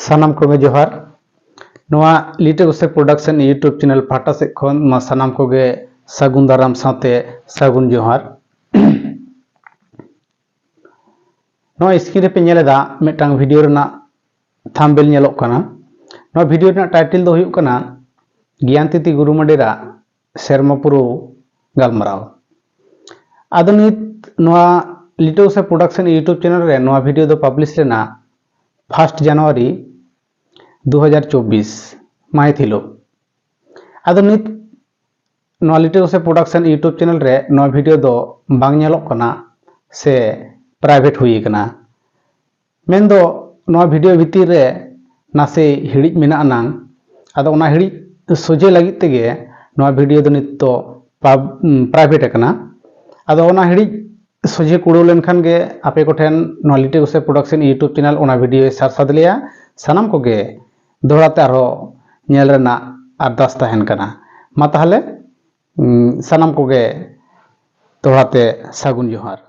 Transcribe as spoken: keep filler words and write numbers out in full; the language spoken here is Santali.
ᱥᱟᱱᱟᱢ ᱠᱚᱜᱮ ᱡᱚᱦᱟᱨ᱾ ᱱᱚᱣᱟ ᱞᱤᱴᱟᱹ ᱜᱚᱥᱮ ᱯᱨᱚᱰᱟᱠᱥᱚᱱ YouTube ᱪᱮᱱᱮᱞ ᱯᱟᱦᱴᱟ ᱥᱮᱫ ᱠᱷᱚᱱ ᱢᱟ ᱥᱟᱱᱟᱢ ᱠᱚᱜᱮ ᱥᱟᱹᱜᱩᱱ ᱫᱟᱨᱟᱢ ᱥᱟᱶᱛᱮ ᱥᱟᱹᱜᱩᱱ ᱡᱚᱦᱟᱨ᱾ ᱱᱚᱣᱟ ᱥᱠᱨᱤᱱ ᱨᱮᱯᱮ ᱧᱮᱞ ᱮᱫᱟ, ᱢᱤᱫᱴᱟᱝ ᱵᱷᱤᱰᱤᱭᱳ ᱨᱮᱱᱟᱜ ᱛᱷᱟᱢᱵᱮᱞ ᱧᱮᱞᱚᱜ ᱠᱟᱱᱟ᱾ ᱱᱚᱣᱟ ᱵᱷᱤᱰᱤᱭᱳ ᱨᱮᱱᱟᱜ ᱴᱟᱭᱴᱮᱞ ᱫᱚ ᱦᱩᱭᱩᱜ ᱠᱟᱱᱟ ᱜᱮᱭᱟᱱᱛᱤᱛᱤ ᱜᱩᱨᱩ ᱢᱟᱹᱰᱤᱨᱟᱜ ᱥᱮᱨᱢᱟ ᱯᱩᱨᱟᱹᱣ ᱜᱟᱞᱢᱟᱨᱟᱣ᱾ ᱟᱫᱚ ᱱᱤᱛ ᱱᱚᱣᱟ ᱞᱤᱴᱟᱹ ᱜᱚᱥᱮ ᱯᱨᱚᱰᱟᱠᱥᱚᱱ YouTube ᱪᱮᱱᱮᱞ ᱨᱮ ᱱᱚᱣᱟ ᱵᱷᱤᱰᱤᱭᱳ ᱫᱚ ᱯᱟᱵᱽᱞᱤᱥ ᱞᱮᱱᱟ ᱯᱷᱟᱥᱴ ᱡᱟᱱᱩᱣᱟᱨᱤ ᱫᱩ ᱦᱟᱡᱟᱨ ᱪᱚᱵᱵᱤᱥ ᱢᱟᱹᱦᱤᱛ ᱦᱤᱞᱳᱜ᱾ ᱟᱫᱚ ᱱᱤᱛ ᱱᱚᱣᱟ ᱞᱤᱴᱟᱹ ᱜᱚᱥᱮ ᱯᱨᱚᱰᱟᱠᱥᱚᱱ YouTube ᱪᱮᱱᱮᱞ ᱨᱮ ᱱᱚᱣᱟ ᱵᱷᱤᱰᱤᱭᱳ ᱫᱚ ᱵᱟᱝ ᱧᱮᱞᱚᱜ ᱠᱟᱱᱟ ᱥᱮ ᱯᱨᱟᱭᱵᱷᱮᱴ ᱦᱩᱭ ᱟᱠᱟᱱᱟ᱾ ᱢᱮᱱᱫᱚ ᱱᱚᱣᱟ ᱵᱷᱤᱰᱤᱭᱳ ᱵᱷᱤᱛᱤᱨ ᱨᱮ ᱱᱟᱥᱮ ᱦᱤᱲᱤᱡ ᱢᱮᱱᱟᱜ ᱟᱱᱟᱝ᱾ ᱟᱫᱚ ᱚᱱᱟ ᱦᱤᱲᱤᱡ ᱥᱚᱡᱷᱮ ᱞᱟᱹᱜᱤᱫ ᱛᱮᱜᱮ ᱱᱚᱣᱟ ᱵᱷᱤᱰᱤᱭᱳ ᱫᱚ ᱱᱤᱛ ᱫᱚ ᱯᱟᱵ-, ᱩᱢ, ᱯᱨᱟᱭᱵᱷᱮᱴ ᱟᱠᱟᱱᱟ᱾ ᱟᱫᱚ ᱚᱱᱟ ᱦᱤᱲᱤᱡ ᱥᱚᱡᱷᱮ ᱠᱩᱲᱟᱹᱣ ᱞᱮᱱᱠᱷᱟᱱ ᱜᱮ ᱟᱯᱮ ᱠᱚᱴᱷᱮᱱ ᱱᱚᱣᱟ ᱞᱤᱴᱟᱹ ᱜᱚᱥᱮ ᱯᱨᱚᱰᱟᱠᱥᱚᱱ YouTube ᱪᱮᱱᱮᱞ ᱚᱱᱟ ᱵᱷᱤᱰᱤᱭᱳᱭ ᱥᱟᱨ ᱥᱟᱫ ᱞᱮᱭᱟ᱾ ᱥᱟᱱᱟᱢ ᱠᱚᱜᱮ ᱫᱚᱦᱲᱟ ᱛᱮ ᱟᱨᱦᱚᱸ ᱧᱮᱞ ᱨᱮᱱᱟᱜ ᱟᱨᱫᱟᱥ ᱛᱟᱦᱮᱱ ᱠᱟᱱᱟ᱾ ᱢᱟ ᱛᱟᱦᱚᱞᱮ, ᱩᱢ, ᱥᱟᱱᱟᱢ ᱠᱚᱜᱮ ᱫᱚᱦᱲᱟ ᱛᱮ ᱥᱟᱹᱜᱩᱱ ᱡᱚᱦᱟᱨ᱾